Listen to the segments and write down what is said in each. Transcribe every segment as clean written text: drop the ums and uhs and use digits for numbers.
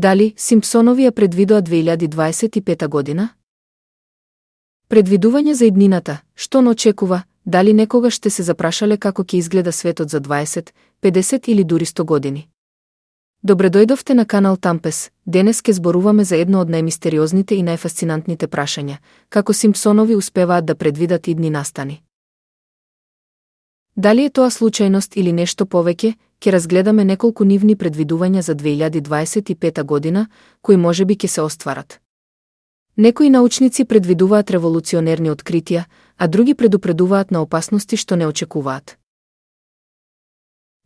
Дали Симпсонови ја предвидоа 2025 година? Предвидување за иднината, што не очекува, дали некогаш ще се запрашале како ќе изгледа светот за 20, 50 или дури 100 години. Добре дојдовте на канал Тампес. Денес ке зборуваме за едно од најмистериозните и најфасцинантните прашања, како Симпсонови успеваат да предвидат идни настани. Дали е тоа случајност или нешто повеќе, ќе разгледаме неколку нивни предвидувања за 2025 година, кои можеби ќе се остварат. Некои научници предвидуваат револуционерни откритија, а други предупредуваат на опасности што не очекуваат.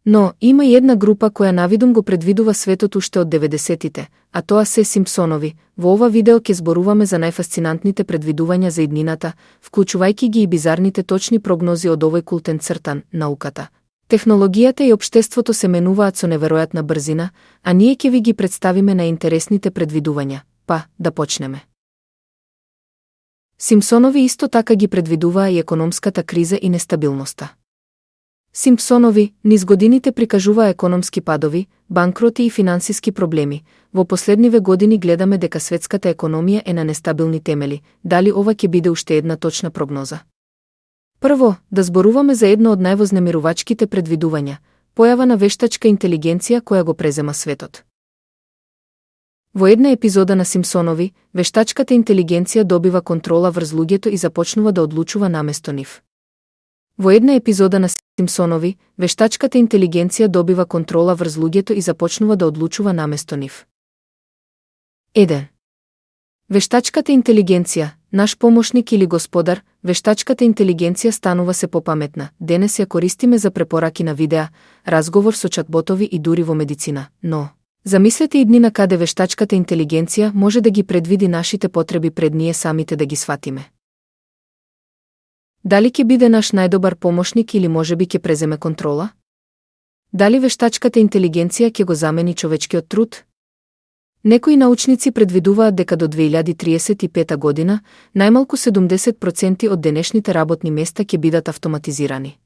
Но, има и една група која навидум го предвидува светот уште од 90-тите, а тоа се Симпсонови. Во ова видео ќе зборуваме за најфасцинантните предвидувања за иднината, вклучувајќи ги и бизарните точни прогнози од овој култен цртан, науката. Технологијата и општеството се менуваат со неверојатна брзина, а ние ќе ви ги представиме најинтересните предвидувања. Па, да почнеме. Симпсонови исто така ги предвидуваа и економската криза и нестабилноста. Симпсонови низ годините прикажуваа економски падови, банкроти и финансиски проблеми. Во последниве години гледаме дека светската економија е на нестабилни темели. Дали ова ќе биде уште една точна прогноза? Прво, да зборуваме за едно од највознемирувачките предвидувања – појава на вештачка интелигенција која го презема светот. Во една епизода на Симпсонови, вештачката интелигенција добива контрола врз луѓето и започнува да одлучува наместо нив. Во една епизода на Симпсонови, вештачката интелигенција добива контрола врз луѓето и започнува да одлучува наместо нив. 1. Вештачката интелигенција, наш помошник или господар, вештачката интелигенција станува се попаметна. Денес ја користиме за препораки на видеа, разговор со чатботови и дури во медицина, но замислете иднина каде вештачката интелигенција може да ги предвиди нашите потреби пред ние самите да ги сватиме. Дали ќе биде наш најдобар помошник или можеби ќе преземе контрола? Дали вештачката интелигенција ќе го замени човечкиот труд? Некои научници предвидуваат дека до 2035 година најмалку 70% од денешните работни места ќе бидат автоматизирани.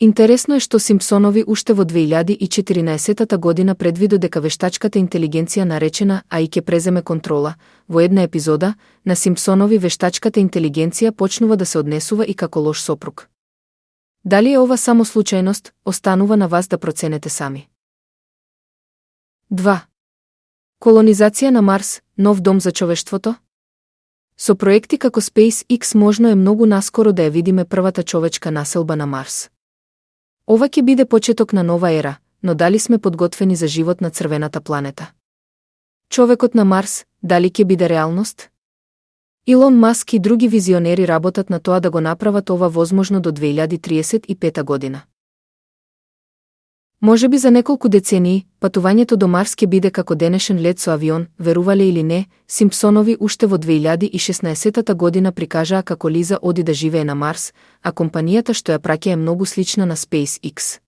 Интересно е што Симпсонови уште во 2014 година предвидо дека вештачката интелигенција наречена АИ ќе преземе контрола. Во една епизода на Симпсонови вештачката интелигенција почнува да се однесува и како лош сопруг. Дали е ова само случајност, останува на вас да проценете сами. 2. Колонизација на Марс, нов дом за човештвото? Со проекти како SpaceX можно е многу наскоро да ја видиме првата човечка населба на Марс. Ова ќе биде почеток на нова ера, но дали сме подготвени за живот на црвената планета? Човекот на Марс, дали ќе биде реалност? Илон Маск и други визионери работат на тоа да го направат ова возможно до 2035 година. Можеби за неколку децении, патувањето до Марс ќе биде како денешен лет со авион, верувале или не, Симпсонови уште во 2016 година прикажаа како Лиза оди да живее на Марс, а компанијата што ја праќа е многу слична на SpaceX.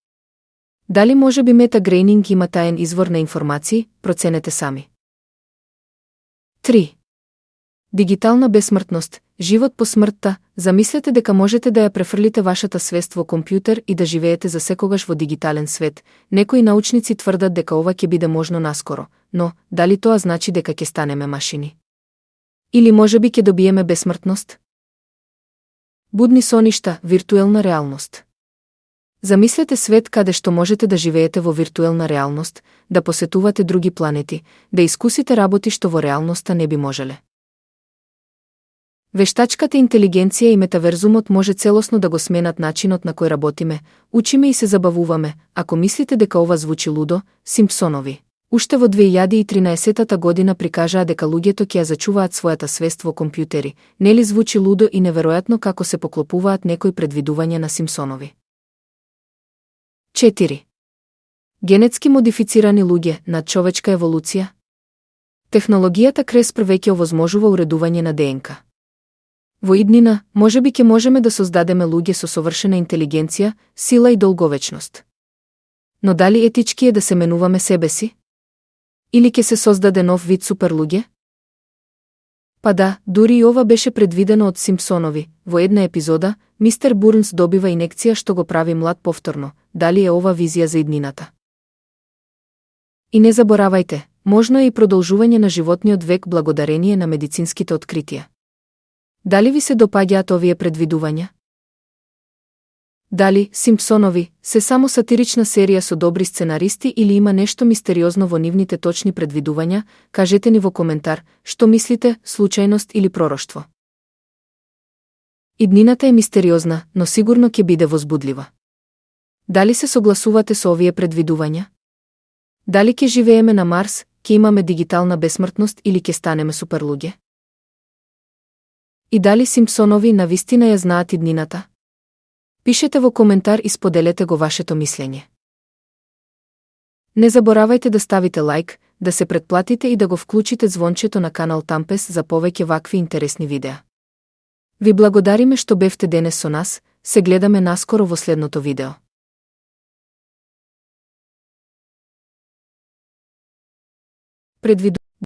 Дали можеби Мета Грейнинг има таен извор на информации, проценете сами. 3. Дигитална бесмртност, живот по смртта. Замислете дека можете да ја префрлите вашата свест во компјутер и да живеете за секогаш во дигитален свет. Некои научници тврдат дека ова ќе биде можно наскоро, но дали тоа значи дека ќе станеме машини? Или можеби ќе добиеме бесмртност? Будни соништа, виртуелна реалност. Замислете свет каде што можете да живеете во виртуелна реалност, да посетувате други планети, да искусите работи што во реалноста не би можеле. Вештачката интелигенција и метаверзумот може целосно да го сменат начинот на кој работиме, учиме и се забавуваме. Ако мислите дека ова звучи лудо, Симпсонови уште во 2013 година прикажаа дека луѓето ќе ја зачуваат својата свест во компјутери. Нели звучи лудо и неверојатно како се поклопуваат некои предвидувања на Симпсонови? 4. Генетски модифицирани луѓе, надчовечка еволуција. Технологијата CRISPR веќе овозможува уредување на ДНК. Во иднина, можеби ќе можеме да создадеме луѓе со совршена интелигенција, сила и долговечност. Но дали етички е да се менуваме себе си? Или ќе се создаде нов вид суперлуѓе? Па да, дури и ова беше предвидено од Симпсонови. Во една епизода, мистер Бурнс добива инекција што го прави млад повторно. Дали е ова визија за иднината? И не заборавајте, можно е и продолжување на животниот век благодарение на медицинските откритија. Дали ви се допаѓаат овие предвидувања? Дали Симпсонови се само сатирична серија со добри сценаристи или има нешто мистериозно во нивните точни предвидувања? Кажете ни во коментар што мислите, случајност или пророштво. Иднината е мистериозна, но сигурно ќе биде возбудлива. Дали се согласувате со овие предвидувања? Дали ќе живееме на Марс, ќе имаме дигитална бесмртност или ќе станеме суперлуѓе? И дали Симпсонови навистина ја знаат иднината? Пишете во коментар и споделете го вашето мислење. Не заборавајте да ставите лайк, да се претплатите и да го вклучите звончето на канал Тампес за повеќе вакви интересни видеа. Ви благодариме што бевте денес со нас, се гледаме наскоро во следното видео. Предвиду